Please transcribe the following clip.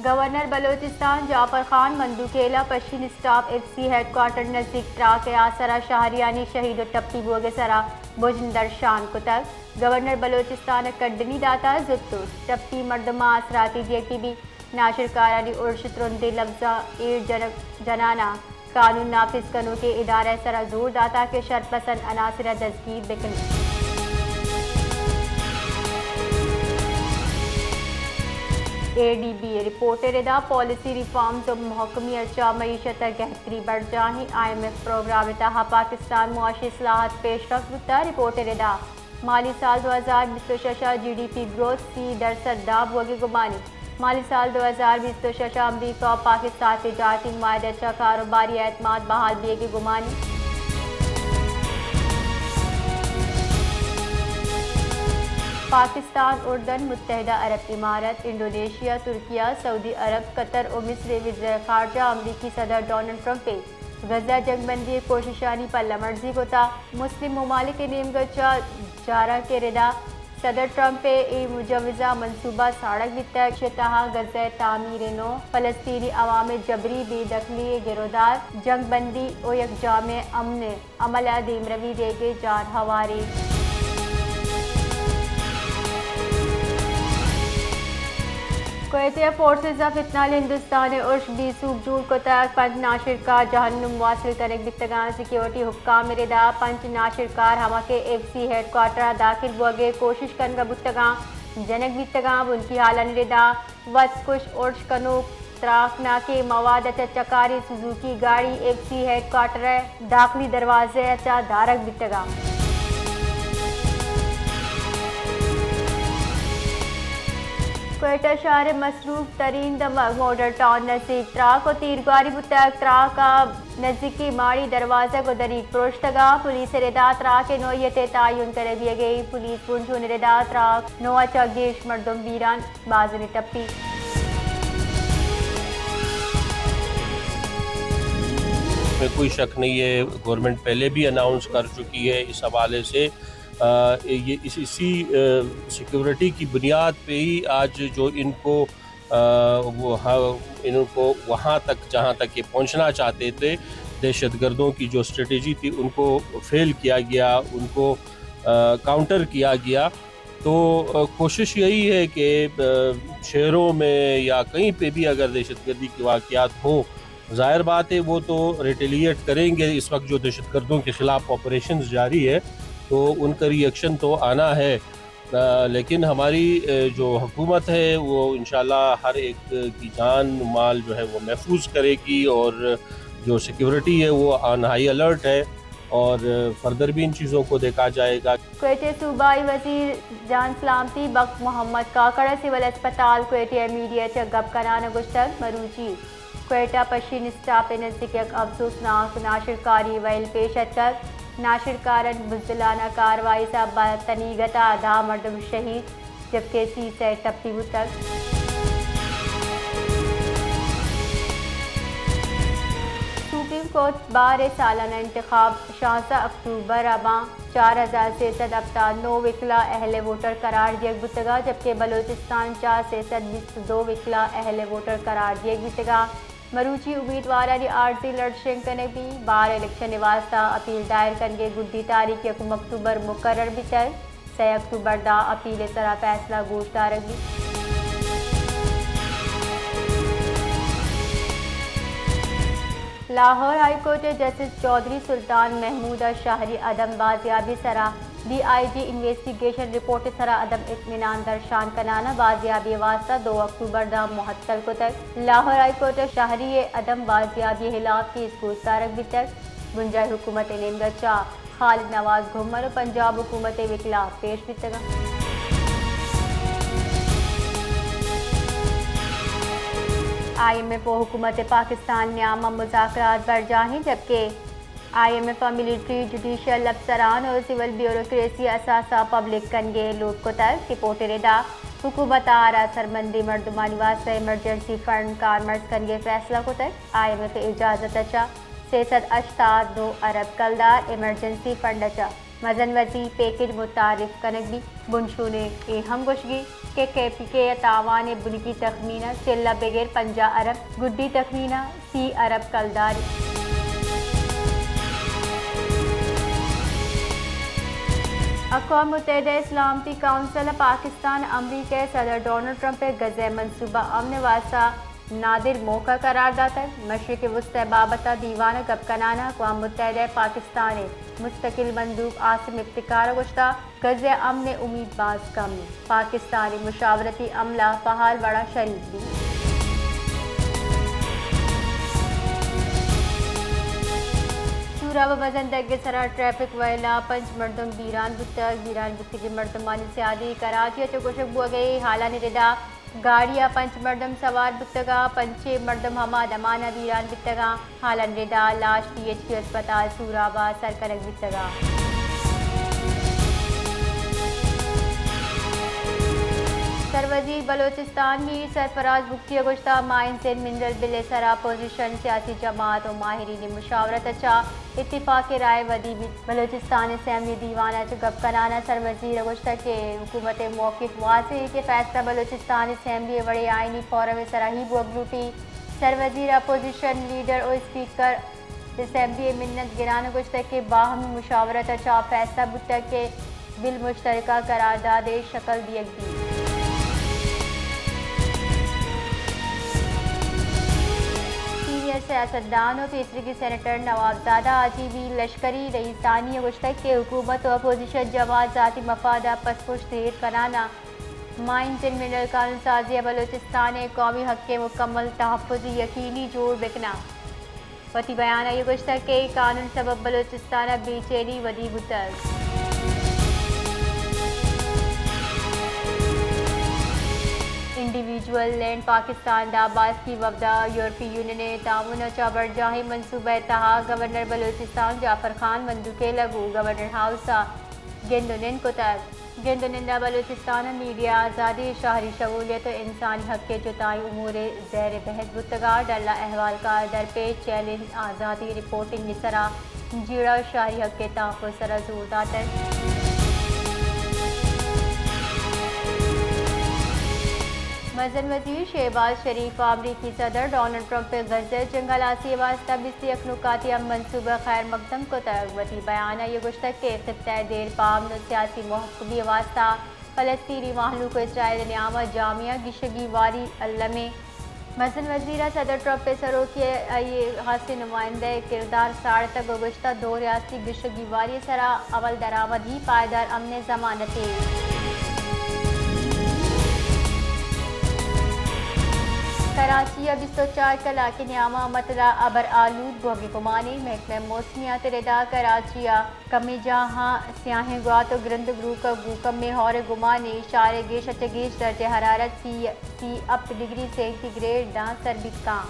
گورنر بلوچستان جعفر خان مندوخیل ءَ Pishin stop F C headquarter نزیک truck ءِ آسر ءَ شہریانی شہید ءُ ٹپی بوگ ءِ سرا بژن درشان کتگ۔ گورنر بلوچستان ءَ کڈنی داتگ زوت ءُ ٹپی مردماں آسراتی دیگ بہ بیت۔ ناشرکارانی ارش ءُ ترندیں لبزاں ایر جنگ، جنان ءَ قانون نافذ کنوکیں ادارہ ءِ سرا زور داتگ کہ شرپسند عناصر ءَ دزگیر بہ کنیت۔ اے ڈی بی ءِ رپورٹ ءِ ردا پالیسی ریفارمز ءُ محکمی ءَ چہ معیشت ءَ گہتری برجاہیں، آئی ایم ایف پروگرام ءِ تہا پاکستان معاشی اصلاحات پیشرفت بوتگ۔ رپورٹ ءِ ردا مالی سال دو ہزار بیست ءُ شش ءَ جی ڈی پی گروتھ سی درسد ءَ بوگ ءِ گمان انت۔ مالی سال دو ہزار بیست ءُ شش ءَ امریکہ ءُ پاکستان تجارتی معاہدہ ءَ چہ کاروباری اعتماد بحال بیگ ءِ گمان انت۔ پاکستان، اردن، متحدہ عرب امارات، انڈونیشیا، ترکیہ، سعودی عرب، قطر ءُ مصر ءِ وزرائے خارجہ امریکی صدر ڈونلڈ ٹرمپ ءَ غزہ ءِ جنگ بندی ءِ کوششانی پلہ مرزی کتگ۔ مسلم ممالک ءِ نیمگ ءَ چہ جارانک ءِ ردا صدر ٹرمپ ءِ اے مجوزہ منصوبہ ساڑگ بیتگ۔ ایشی ءِ تہا غزہ ءِ تعمیر ءِ نو، فلسطینی عوام ءِ جبری بے دخلی ءِ گرودار، جنگ بندی ءُ یک جامع امن ءِ عمل ءَ دیمروی دیگ ءِ جان ہواری۔ کوئٹہ ءَ فورسز آف اتحاد ہندوستان ءِ ارش بے سوب جوڑ کتگ، پنچ ناشرکار جہنم واصل کنگ بیتگ انت۔ سیکیورٹی حکام ءِ ردا پنچ ناشرکار ہما کہ ایف سی ہیڈ کوارٹر ءَ داخل بوگ ءِ کوشش کنگ ءَ بوتگ انت، جنگ بیتگ انت۔ بنکی حالانی ردا وت کش ارش کنوک تراکناکیں مواد ءَ چہ چکاری سوزوکی گاڑی ایف سی ہیڈ کوارٹر ءِ داخلی دروازہ ءَ چہ دارگ بیتگ انت۔ کوئٹہ شہر ءِ مصروف ترین دمگ ماڈل ٹاؤن نزیک تراک ءُ تیرگواری بوتگ۔ تراک ءَ نزیکی ماڑی دروازگ ءُ دریگ پروشتگ انت۔ پولیس ءِ ردا تراک ءِ نوعیت ءِ تعین کنگ بیگ ءَ انت۔ پولیس بنجل ءِ ردا تراک نو ءَ چہ گیش مردم بیران، بازیں ٹپی۔ میں کوئی شک نہیں ہے، گورنمنٹ پہلے بھی اناؤنس کر چکی ہے اس حوالے سے۔ آ، یہ اس، اسی، آ، سیکیورٹی کی بنیاد پہ ہی آج جو ان کو، آ، وہ، ہاں، ان کو وہاں تک جہاں تک یہ پہنچنا چاہتے تھے، دہشت گردوں کی جو اسٹریٹجی تھی، ان کو فیل کیا گیا، ان کو، آ، کاؤنٹر کیا گیا۔ تو، آ، کوشش یہی ہے کہ، آ، شہروں میں یا کہیں پہ بھی اگر دہشت گردی کے واقعات ہوں، ظاہر بات ہے وہ تو ریٹیلیٹ کریں گے۔ اس وقت جو دہشت گردوں کے خلاف آپریشنز جاری ہے تو ان کا ری ایکشن تو آنا ہے۔ آ، لیکن ہماری، آ، جو حکومت ہے وہ انشاءاللہ ہر ایک کی جان مال جو ہے وہ محفوظ کرے گی اور جو سیکیورٹی ہے وہ آن ہائی الرٹ ہے اور فردر بھی ان چیزوں کو دیکھا جائے گا۔ کوئٹہ، صوبائی وزیر جان سلامتی بخش محمد کاکڑ ءَ سول اسپتال کوئٹہ ءَ میڈیا ءَ چہ گپ کنان ءَ گوشتگ، مروچی کوئٹہ پشین اسٹاپ ءِ نزیک یک افسوسناک ناشرکاری ویل پیش اتکگ۔ ناشرکارانی بزدلانہ کاروائی ءِ سبب ءَ تنیگت ءَ دہ مردم شہید، جبکہ سی سئے ٹپی بوتگ۔ سپریم کورٹ بار ءِ سالانہ انتخاب شانزدہ اکتوبر ءَ باں۔ چار ہزار سئے سد ہپتاد نو وکلاء اہل ووٹر قرار دیگ بوتگ ءَ، جبکہ بلوچستان ءَ چہ سئے سد بیست دو وکلاء اہل ووٹر قرار دیگ بیتگ ءَ۔ مروچی امیدوارانی عارضی لڑ شنگ کنگ بیت۔ بار ءَ الیکشن ءِ واستہ اپیل دائر کنگ ءِ گڈی تاریخ یکم اکتوبر مقرر بیتگ۔ سئے اکتوبر ءَ داں اپیل ءِ سرا فیصلہ گوش دارگ بیت۔ لاہور ہائی کورٹ ءِ جسٹس چوہدری سلطان محمود ءَ شہری عدم بازیابی ءِ سرا D I G investigation report ءِ سرا عدم اطمینان درشان کنان ءَ بازیابی ءِ واستہ دو اکتوبر ءَ داں معطل کتگ۔ لاہور ہائی کورٹ ءَ شہری ءِ عدم بازیابی ءِ ہلاپ کیس گوش دارگ بیتگ۔ بنجاہی حکومت ءِ نیمگ ءَ چہ خالد نواز گھمر ءُ پنجاب حکومت ءِ وکلا پیش بیتگ انت۔ آئی ایم ایف ءُ حکومت پاکستان ءِ نیام ءَ مذاکرات برجاہ انت، جبکہ آئی ایم ایف ءَ ملٹری، جوڈیشل افسران ءُ سول بیوروکریسی ءِ اثاثہ پبلک کنگ ءِ لوٹ کتگ۔ رپورٹ ءِ ردا حکومت ءَ آراسرمندیں مردمانی واستہ ایمرجنسی فنڈ کارمرز کنگ ءِ فیصلہ کتگ۔ آئی ایم ایف ءِ اجازت ءَ چہ سئے سد ہشتاد دو ارب کلدار، ایمرجنسی فنڈ ءَ چہ مزن وزیر پیکج متعارف کنگ بیت۔ بنشون ء اے ہم گوشگی کہ کے پی کے ء تاوان ء بنکی تخمینہ چل ء بگر پنجاہ ارب، گڈی تخمینہ سی ارب کلدار۔ اقوام متحدہ ء سلامتی کونسل ء پاکستان ء امریکہ ء صدر ڈونلڈ ٹرمپ ء غزہ ء منصوبہ امن ء واستہ نادر موقع قرار داتگ۔ مشرق وسطی ء بابت ء دیوان ء گپ کنان ء اقوام متحدہ ء پاکستان ء مستقل مندوب عاصم افتخار ء گوشتگ، غزہ ء امن ء امید باز کم انت، پاکستان ء مشاورتی عملہ فعال وڑ ء شریک بیت۔ سوراب ء مزن دگ ء سرا ٹریفک ویل ء پنچ مردم بیران بوتگ۔ بیران بوتگیں مردمانی سیادی کراچی ء چہ گوشگ بوگ ء ہالانی ردا گاڑی ء پنچ مردم سوار بوتگ ء پنچیں مردم ہما دمان ء بیران بیتگ ء ہالانی ردا لاش پی ایچ پی ہسپتال سوراب ء سر کنگ بیتگ ء۔ سروزیر بلوچستان میر سرفراز بگٹی ء گوشتگ، مائنز اینڈ منرل بل ء سرا اپوزیشن، سیاسی جماعت و ماہرین مشاورت ء چہ اتفاق رائے ودی بیت۔ بلوچستان اسمبلی دیوان ء چہ گپ کنان ء سروزیر ء گوشتگ کہ حکومت ء موقف واضح انت کہ فیصلہ بلوچستان اسمبلی ء وڑیں آئینی فورم ء سرا ہی بوگ لوٹی۔ سروزیر ء اپوزیشن لیڈر و اسپیکر اسمبلی ء منت گران ء گوشتگ کہ باہمی مشاورت ء چہ فیصلہ بوتگ کہ بل مشترکہ قرارداد ء شکل دیگ بیت۔ سینئر سیاستدان و پیسریگیں سینیٹر نوابزادہ حاجی میر لشکری رئیسانی ء گوشتگ کہ حکومت و اپوزیشن جماعت ذاتی مفاد ء پس پشت ایر کنان ء مائنز اینڈ منرل قانون سازی ء بلوچستان ء قومی حق ء مکمل تحفظ یقینی جوڑ بکناں۔ وتی بیان ء گوشتگ کہ اے قانون سبب بلوچستان ء بے چینی ودی بوتگ۔ انڈیویجول لینڈ پاکستان ء داباسکی وفد ء یورپی یونین ء تعاون ء چہ برجاہیں منصوبہ ء تہا گورنر بلوچستان جعفر خان مندوکیلگ و گورنر ہاؤس ء گند و نند کتگ۔ گند و نند ء بلوچستان ء میڈیا آزادی، شہری شمولیت و انسانی حق ء جتائیں امور ء زیر بحث بوتگ ء ڈل ء احوالکار درپیش چیلنج آزادی رپورٹنگ ء سرا جیڑہ و شہری حق ء تحفظ سرا زور داتگ۔ مزن وزیر شہباز شریف ء امریکی صدر ڈونلڈ ٹرمپ ء غزہ ء جنگ ہلاسی ء واستہ بیست یک نکاتی ہم منصوبہ خیر مقدم کتگ۔ وتی بیان ء اے گوشتگ کہ خطہ ء دیر پہ امن و سیاسی محکمی ء واستہ فلسطینی مہلوک و اسرائیل ء نیام ء جامع ء گیشگی واری الم انت۔ مزن وزیر ء صدر ٹرمپ ء سروکی ء آئی ء خاصیں نمائندہ ء کردار ساڑتگ و گوشتگ، دو ریاستی گیشگی واری ء سرا عمل درآمد ہی پائیدار امن ء ضمانتے۔ کراچی ء بیست و چار کلاک ء نیام ء مطلع ابر آلود بوگ ء گمانے۔ محکمہ موسمیات ء ردا کراچی ء کمیں جاہاں سیاہیں گوات و گرند گروک ء گوں کمیں ہور ء گمانے۔ شہر ء گیش ء چہ گیش درجہ حرارت سی، سی ہپت ڈگری سینٹی گریڈ داں سر بیت کاں۔